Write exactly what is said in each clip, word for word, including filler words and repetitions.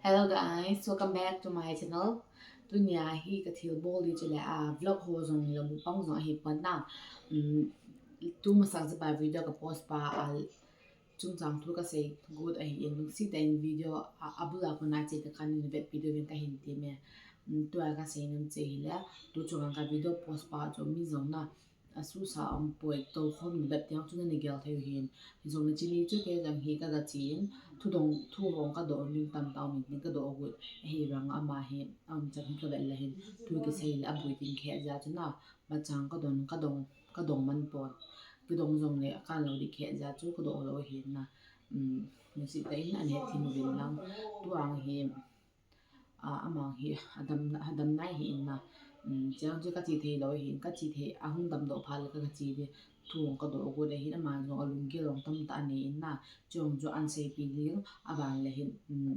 Hello guys, welcome back to my channel. Tunia hi ka thilbol di chu le a vlog ho jong le mukbang jong ahi pon na. Um, tu masang chu pa video ka post pa a chungchang thu ka sei got ahi in, lungset tah in video a, a bul a kona che ka kan in vet video vin ka hin ti me. Um, tua ka sei nom che hi le, tu chungchang ka video post pa chu mi jong na asusa um poi, to khom ni bep tiang chu na ni gel thei u hin. Hi jong le chini chu kei jong hi ka ga chi in, thu dong, thu hong ka doh ning tam tau min tin ka doh got. Hi rang ama hi, um, chang hi ka vet le hin, thu ki sei le a bui tin khe ja chu na, ma chang ka don, ka dong, ka dong man pon. Ki dong jong le a kan lo di khe ja chu ka doh lo hin na. Um, ni si ta in an he thim vin lang. Tu ang hi, a, amang hi, a dam, a dam nai hi in na. Um, chiang chu ka chi thei lo hin, ka chi thei, a hung dam doh pha le ka, ka chi di. Thu hong ka doh got le hin, ama jong a lunggel jong tam tah a nei in na. Chong chu an sei pi ding, a ban le hin, um,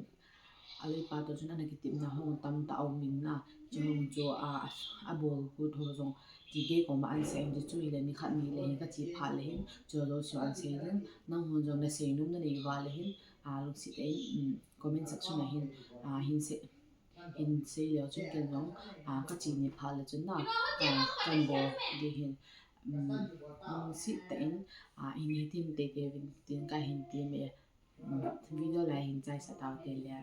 a lei pa to chun ana kitepna hong tam tah a um in na. Chong chu a, a bol got ho jong, ti gei koma an sei in chu hi le ni khat ni le hin ka chi pha le hin, chu lo chu an sei ding. Nang hon jong na sei nom na nei va le hin, a, lungset tah in, um, comment section a hin, a, hin sei, hin sei leu chun ken jong, a, ka chi ni pha le chun na, a, kan bol di hin, um, lungset tah in, a, hin hi thim teitei vin tin ka hin ti me, um, video la hin chai sa tau te le.